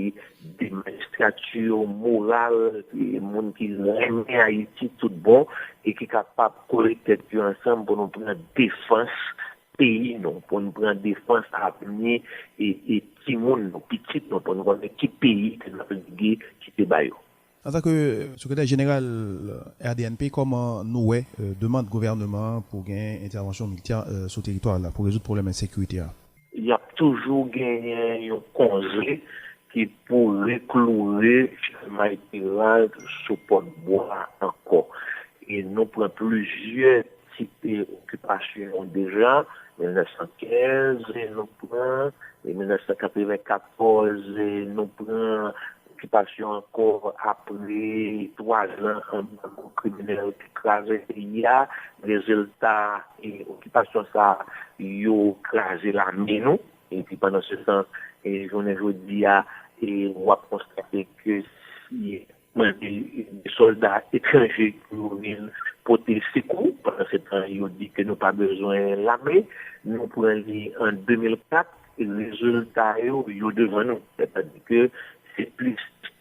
de majistrati moral, de moun ki renmen Ayiti tout bon e ki kapab kole tèt yo ansanm pou nou pran defans peyi nou, pou n pran defans avni e, e timoun nou, pitit nou, pou n konnen ki peyi ke n ap lege kite ba yo. Antanke sekretè jeneral R D N P, kòman nou wè, euh, demann gouvènman an pou gen entèvansyon militè, euh, sou teritwa la pou rezoud pwoblèm ensekirite a? Y ap toujou genyen yon konze ki pou rekloure Chalmay Peral sou pòt bwa ankò. E nou pran plizyè tip e okipasyon deja, mil nèf san kenz, e nou pran, e mil nèf san katrevenkatòz, e nou pran okipasyon ankò apre twa zan anbago kriminèl ki kraze peyi a. Rezilta e okipasyon sa a, yo kraze lame nou. Epi pandan se tan, e jounen jodi a, e w ap konstate ke si mande de sòlda etranje pou yo vin pote sekou. Pandan se tan, yo di ke nou pa bezwen lame. Nou pran li an de mil kat, e rezilta yo, yo devan nou. Sètadi ke se plis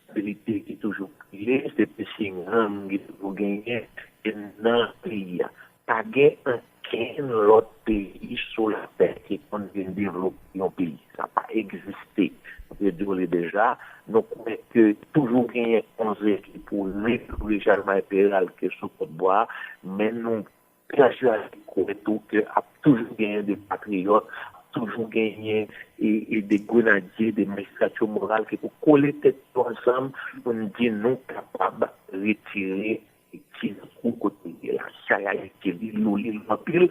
enstabilite ki toujou kreye, se plis gang ki toujou genyen nan peyi a. Pa gen ankenn lòt peyi sou latè ki konn vin devlope yon peyi. Sa pa egziste. Nou te di w li deja, nou kwè ke toujou genyen konze ki pou retire Chalmay Peral ke sou pòt bwa, men nou pèswade kwè tou ke ap toujou genyen de patriyòt, ap toujou genyen e, e de grenadye, de majistra moral ki pou kole tèt yo ansanm pou n di nou kapab retire Ayiti nan twou kote l ye la. Chay Ayiti, li lou, li lou anpil,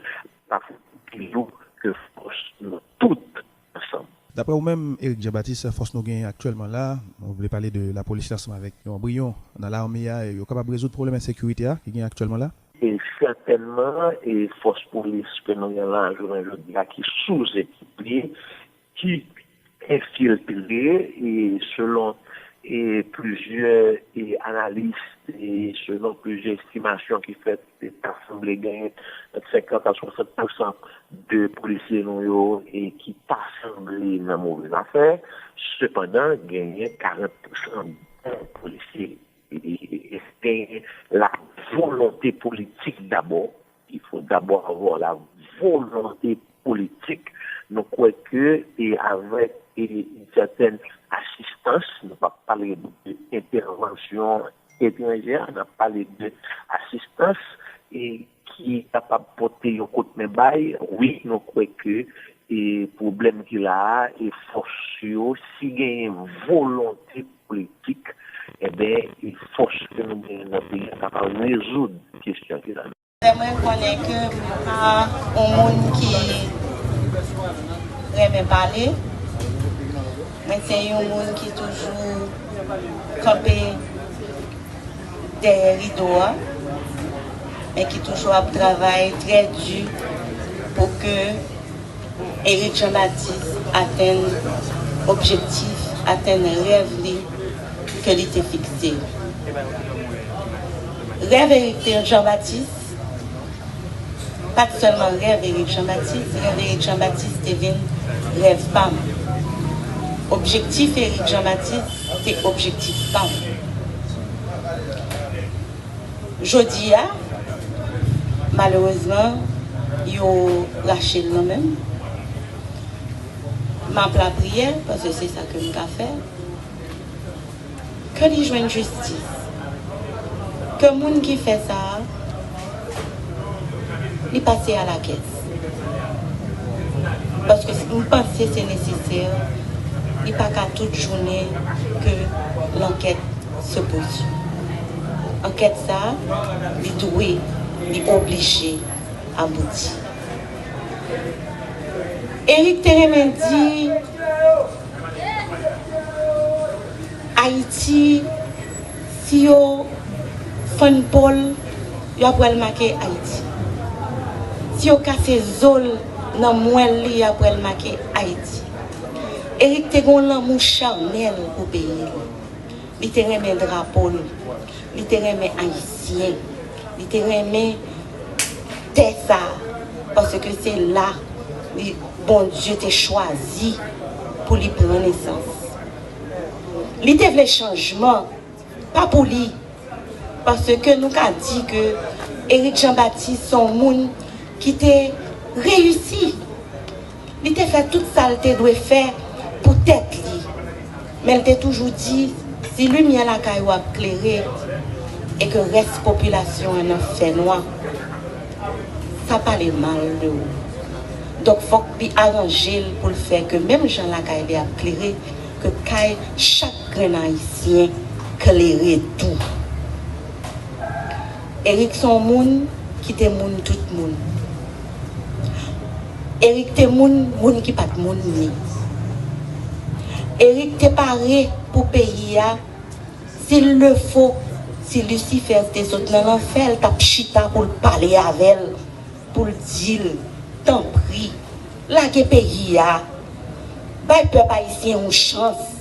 pa fout pi lou ke fòs nou tout ansanm. Daprè ou menm, Eric Jean Baptiste, fòs nou genyen aktyèlman la, nou vle pale de lapolis la ansanm avèk yon briyon nan lame a, yo kapab rezoud pwoblèm ensekirite a ki genyen aktyèlman la? E sètènman, e fòs polis ke nou gen la jounen jodi a ki sou-ekipe, ki enfiltre, e selon e plizyè e analis, e selon plizyè estimasyon ki fèt, e ta sanble genyen ant senkant a swasant pousan de polisye nou yo e ki ta sanble nan move zafè. Sepandan, genyen karant pousan bon polisye. E, e, e se la volonte politik dabò. Il faut d'abord avoir la volonté politique. Nou kwè ke, e avèk, e, une certaine assistance, nou pa pale de entèvansyon etranjè, n ap pale de asistans, e ki kapab pote yon kout men bay. Wi, nou kwè ke, e pwoblèm ki la a, e fòs yo, si genyen volonte politik, enben, e fòs ke nou genyen nan peyi a kapab rezoud kesyon ki la. Fè mwen konnen ke mwen pa yon moun ki renmen pale. Mwen se yon moun ki toujou kanpe dèyè rido a, men ki toujou ap travay trè di pou ke Eric Jean Baptiste atenn objektif, atenn rèv li ke li te fikse. Rèv Eric Jean Baptiste, pa t sèlman rèv Eric Jean Baptiste, rèv Eric Jean Baptiste te vin rèv pa m. Objektif Eric Jean Baptiste te objektif pa m. Jodi a, malerezman, yo rache l nan men m. M ap lapriyè, paske se sa ke m ka fè. Ke li jwenn jistis. Ke moun ki fè sa a, li pase alakès. Paske m panse se nesesè, li pa ka tout jounen ke lankèt se pouswiv. Ankèt sa a, li dwe, li oblije abouti. Eric te renmen di, Ayiti, si yo fann po l, y ap wè l make Ayiti. Si yo kase zo l nan mwèl li, y ap wè l make Ayiti. Eric te gen yon lanmou chanèl pou peyi li. Li te renmen drapo l. Li te renmen Ayisyen. Li te renmen tè sa a. Paske se la li, Bondye te chwazi pou li pran nesans. Li te vle chanjman, pa pou li. Paske nou ka di ke Eric Jean Baptiste se yon moun ki te reyisi. Li te fè tout sa l te dwe fè pou tèt li. Men l te toujou di, Si limyè lakay ou ap klere e ke rès popilasyon an nan fènwa, sa pale mal de ou. Donk, fòk li aranje l pou l fè ke menm jan lakay li ap klere, ke kay chak grenn Ayisyen klere tou. Eric se yon moun ki te moun tout moun. Eric te moun, moun ki pa t moun ni. Eric te pare pou peyi a, s'il le faut, si Lisifè te sot nan lanfè, l t ap chita pou l pale avè l, pou l di l, tanpri, lage peyi a, bay pèp ayisyen yon chans.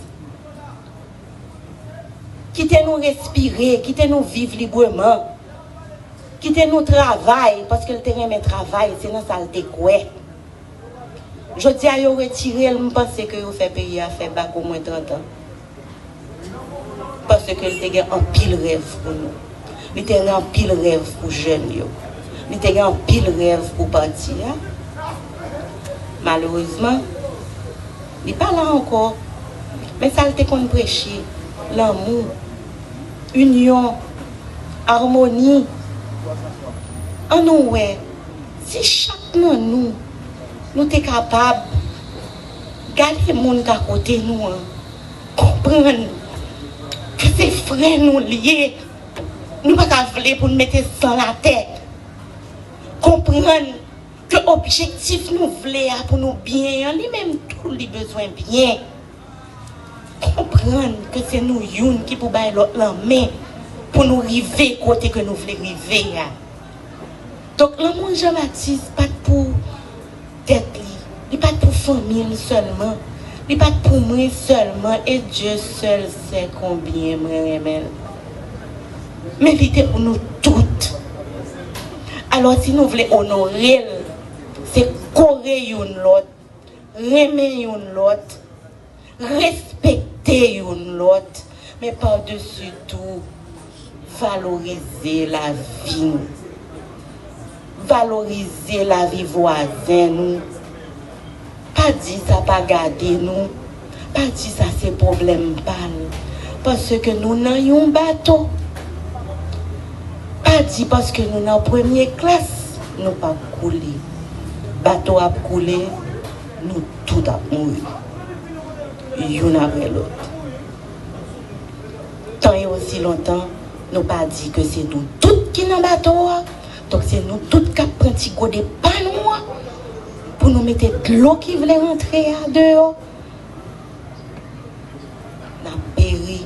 Kite nou respire, kite nou viv libreman. Kite nou travay, paske l te renmen travay, se nan sa l te kwè. Jodi a, yo retire l, m panse ke yo fè peyi a fè bak omwen trant an. Paske l te gen anpil rèv pou nou. Li te gen anpil rèv pou jèn yo. Li te gen anpil rèv pou pati a. Malerezman, li pa la ankò. Men sa l te konn preche, lanmou, inyon, amoni. Ann nou wè, si chak nan nou, nou te kapab gade moun k akote nou an, konprann ke se frè nou l ye, nou pa ka vle pou n mete san l atè. Konprann ke objektif nou vle a pou nou byen an, li menm tou, li bezwen byen. Konprann ke se nou youn ki pou bay lòt lanmen pou nou rive kote ke nou vle rive a. Donk, lanmou Jean Baptiste pa t pou tèt li, li pa t pou fanmi l sèlman, li pa t pou mwen sèlman, et Dieu seul sait konbyen mwen renmen l. Men li te pou nou tout. Alò, si nou vle onore l, se kore youn lòt, renmen youn lòt, respekte youn lòt, men padesi tou, valorize lavi nou. Valorize lavi vwazen nou. Pa di sa pa gade nou. Pa di sa se pwoblèm pa l. Paske nou nan yon bato. Pa di paske nou nan premye klas, nou p ap koule. Bato ap koule, nou tout ap mouri. Youn apre lòt. Tan e osi lontan, nou pa di ke se nou tout ki nan bato a. Donk, se nou tout k ap pran ti gode pa nou an pou nou mete dlo ki vle rantre a deyò. N ap peri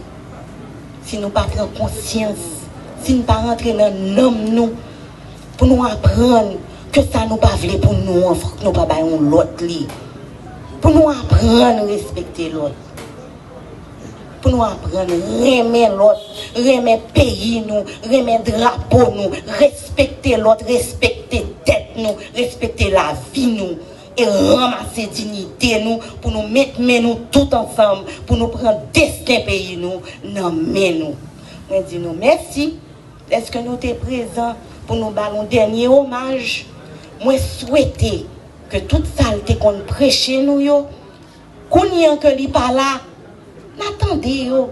si nou pa pran konsyans, si n pa rantre nan nanm nou, pou nou aprann ke sa nou pa vle pou nou an, fòk nou pa bay yon lòt li. Pou nou aprann respekte lòt. Pou nou aprann renmen lòt, renmen peyi nou, renmen drapo nou, respekte lòt, respekte tèt nou, respekte lavi nou, e ranmase diyite nou pou nou met men nou tout ansanm pou nou pran desten peyi nou nan men nou. Mwen di nou mèsi dèske nou te prezan pou nou ba l yon dènye omaj. Mwen swete ke tout sa l te konn preche nou yo, kounye a ke li pa la, n a tande yo,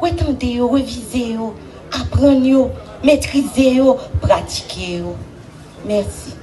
retande yo, revize yo, aprann yo, metrize yo, pratike yo. Mèsi.